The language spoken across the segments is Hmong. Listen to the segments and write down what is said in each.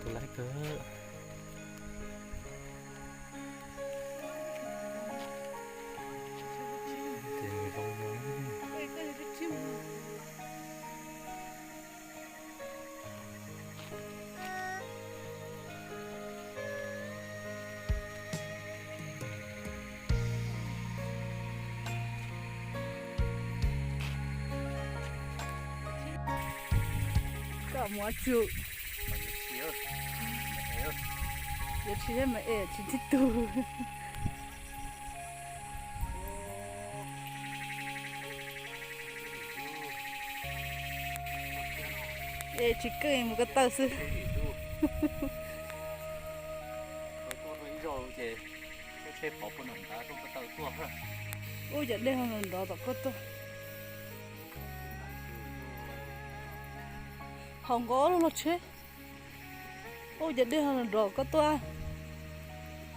Tus laib kawg. Ces zoo no. Koj mus ua tsu. Yuav tsis yog mas es tsis tib tug. Es tsis keej mus ko taw xwb. Ub, cov dej ho nrov nrov tom koj tuaj. Haus nqo los tsheb. Ub, cov dej ho nrov nrov koj tuaj.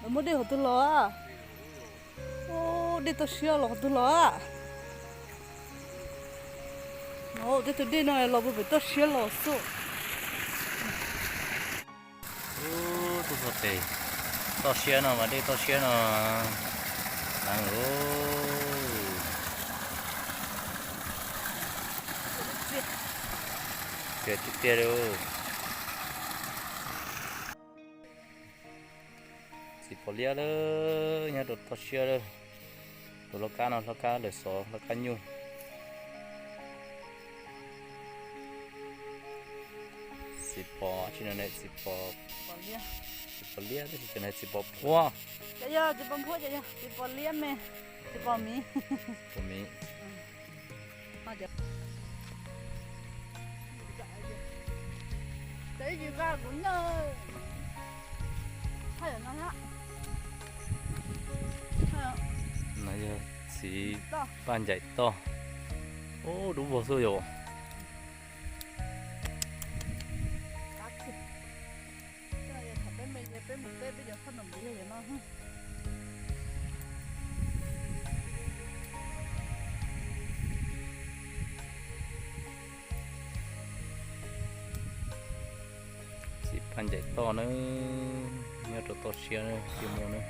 Lawv muab dej qhov twg los? Ub, dej toj siab los qhov twg los? No tej tus dej no los puag pem toj siab los xwb. Ub, tuaj txog pem toj siab no mas dej toj siab no lawm lauj. Txias tiag tiag li. Txiv pos liab lawm, nyob rau toj siab lawm. Tus laj kab no, laj kab lawv xov laj kab nyuj. Txiv pos tsi no ne, txiv pos, txiv pos liab tab sis cov no txiv pos phuab. Cov yog txiv pos phuab, cov yog txiv pos liab me, txiv pos miv. Pos miv. No yog txiv paj ncaim toj. Ub, dub vog xwb yom. Txiv paj ncaim toj na, nyob rau toj siab na, tsis muaj na.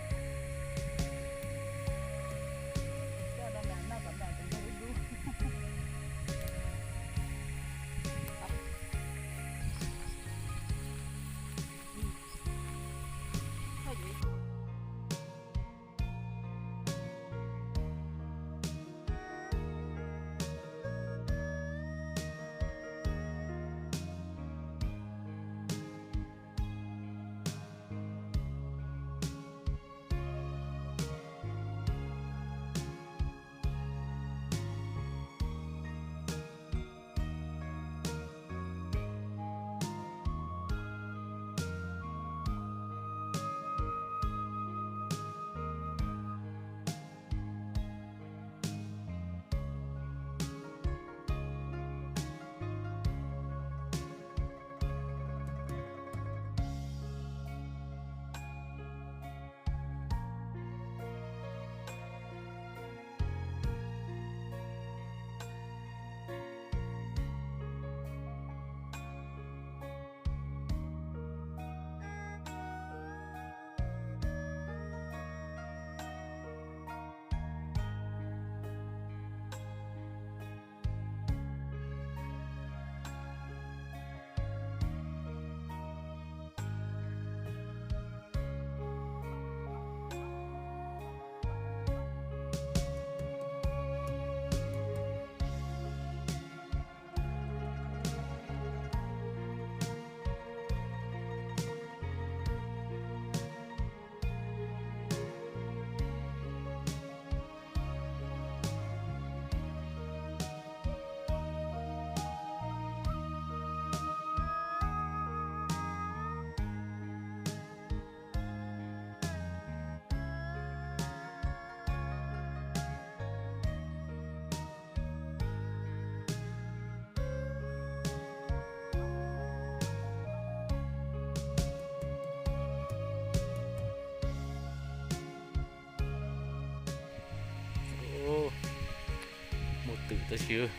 Twm tab sis.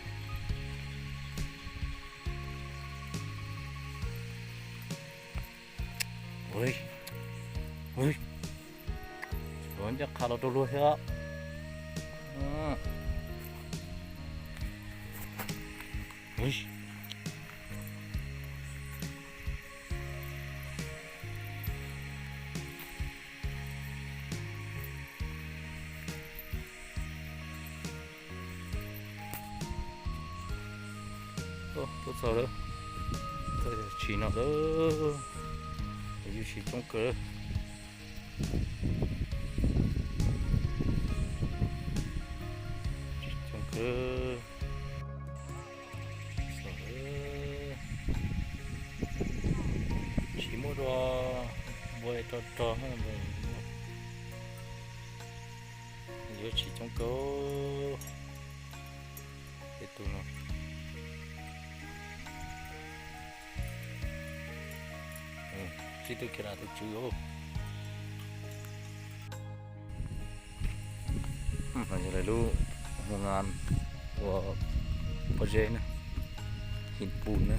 Ua ncaj qha los rau luag thiab. Tuaj txog lawm, txog tshis no lawm, yus tshis coob kawg, tshis coob kawg. Tsis muaj dua, npua rog rog, yuav tshis coob kawg. Tej tus no, sib tw kiag na tus tswv. Yog lawv lub hoo nga ua pob zeb na, hin pus na.